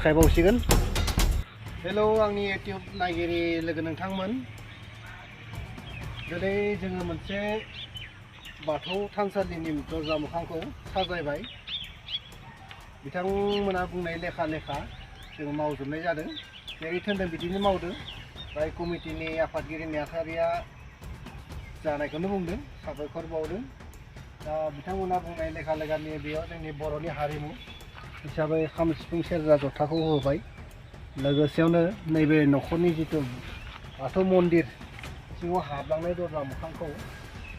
देखायबावसिगोन। Hello आंनि YouTube नायगिरि लोगो नोंथांमोन, दिनै जोङो मोनसे बाथौ थानसालिनि दरजा मोखांखौ साजायबाय। बिथांमोना बुंनाय लेखा जों मावजोबनाय जादों। जेरै थिनदों बिदिनो मावदों। जाय कमिटिनि आफादगिरि नेहाथारिया जानायखौनो बुंदों, साबायखर बावदों। दा बिथांमोना बुंनाय लेखानि बेयाव जोंनि बर'नि हारिमु हिसाबै खाम सिफुं सेरजा जथाखौ होबाय। लोगोसेयावनो नैबे न'खरनि जिथु बाथौ मन्दिर सिङाव हाबलांनाय दरजा मोखांखौ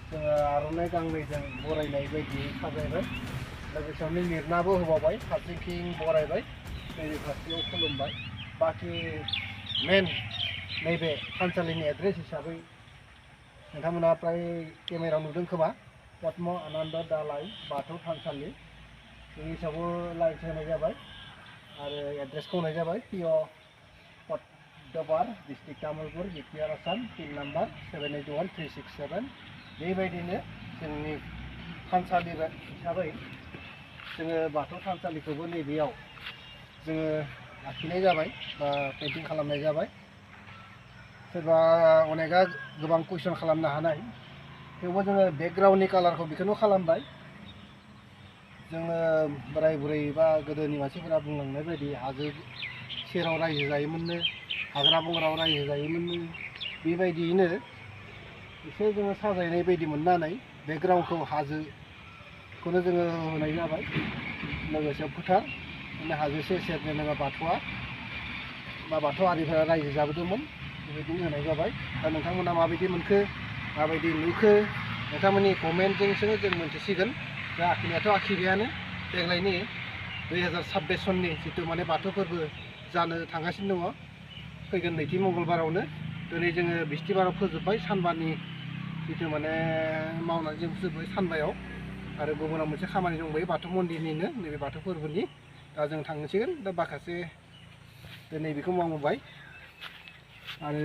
जोङो आर'नाइ गांनैजों बरायनाय बायदि साजायबाय। लोगोसेयावनो लिरनाबो होबावबाय, फारसेथिं बरायबाय, नैबे फारसेयाव खुलुमबाय। बाखि मेन नैबे थानसालिनि एड्रेस हिसाबै नोंथांमोना प्राय केमेरायाव नुदों खोमा, पद्म आनन्द दालाय बाथौ थानसालि। बे हिसाबाव लाइट होनाय जाबाय आरो एड्रेसखौ होनाय जाबाय। PO Padmabar, district Tamulpur, BTR Assam, pin number 781367। बेबायदिनो जोंनि थानसालि हिसाबै जोङो बाथौ थानसालिखौबो नैबेयाव जोङो आखिनाय जाबाय बा पेइन्टिं खालामनाय जाबाय। सोरबा अनेका गोबां कुइसन खालामनो हानाय, थेवबो जोङो बेकग्राउन्डनि कालारखौ बेखौनो खालामबाय। जोङो बोराय बुरै बा गोदोनि मानसिफोरा बुंलांनाय बायदि हाजो सेराव रायजो जायोमोननो, हाग्रा बंग्रायाव रायजो जायोमोननो, बेबायदियैनो एसे जोङो साजायनाय बायदि मोननानै बेकग्राउन्डखौ हाजोखौनो जोङो होनाय जाबाय। लोगोसे फोथार, माने हाजो सेर सेर जेनेबा बाथौआ बा बाथौआरिफोरा रायजो जाबोदोंमोन, बेबायदिनो होनाय जाबाय। दा नोंथांमोना माबायदि मोनखो, माबायदि नुखो, नोंथांमोननि कमेन्टजोंसो जों मोनथिसिगोन। दा आखिनायाथ' आखिबायानो। देग्लायनि 2026 सननि जिथु माने बाथौ फोरबो जानो थांगासिनो दङ, फैगोन नैथि मंगलबारावनो। दिनै जोङो बिस्थिबाराव फोजोब्बाय, सानबानि जिथु माने मावनानै जों फोजोब्बाय सानबायाव। आरो गुबुनाव मोनसे खामानि दंबायो बाथौ मन्दिरनिनो, नैबे बाथौ फोरबोनि। दा जों थांनोसिगोन। दा माखासे दिनै बेखौ मावबाय आरो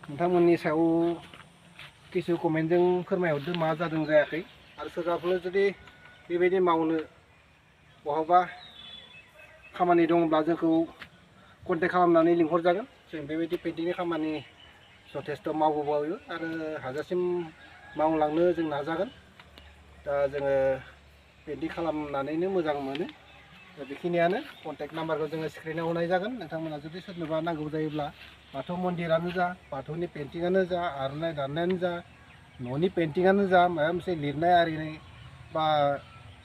नोंथांमोननि सायाव किसु कमेन्टजों फोरमायहरदो मा जादों जायाखै। आरो सोरबाफोर जुदि बेबायदि मावनो बहाबा खामानि दंब्ला जोंखौ कन्टेक्ट खालामनानै लिंहरजागोन। जों बेबायदि पेइन्टिंनि खामानि जथेस्थ' मावबोबायो आरो हाजासिम मावलांनो जों नाजागोन। दा जोङो पेइन्टिं खालामनानैनो मोजां मोनो। दा बेखिनियानो। कन्टेक्ट नाम्बारखौ जोङो स्क्रिनाव होनाय जागोन। नोंथांमोना जुदि सोरनोबा नांगौ जायोब्ला, बाथौ मन्दिरानो जा, बाथौनि पेइन्टिंआनो जा, आर'नाइ दानायानो जा, न'नि पेइन्टिंआनो जा, माबा मोनसे लिरनाय आरिनाय बा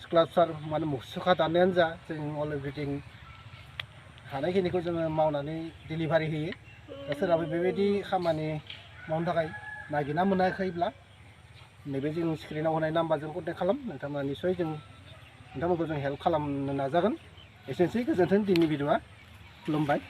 स्काल्पचार माने मुसुखा दानायानो जा, जों अल एभ्रिथिं हानायखिनिखौ जोङो मावनानै डेलिभारि होयो। दा सोरहाबा बेबायदि खामानि मावनो थाखाय नागिरना मोनाखैब्ला नैबे जों स्क्रिनाव होनाय नाम्बारजों कन्टेक्ट खालाम। नोंथांमोना निस्सय नोंथांमोनखौ जों हेल्प खालामनो नाजागोन। एसेनोसै, गोजोन्थों। दिनैनि भिडिअ'आ खुलुमबाय।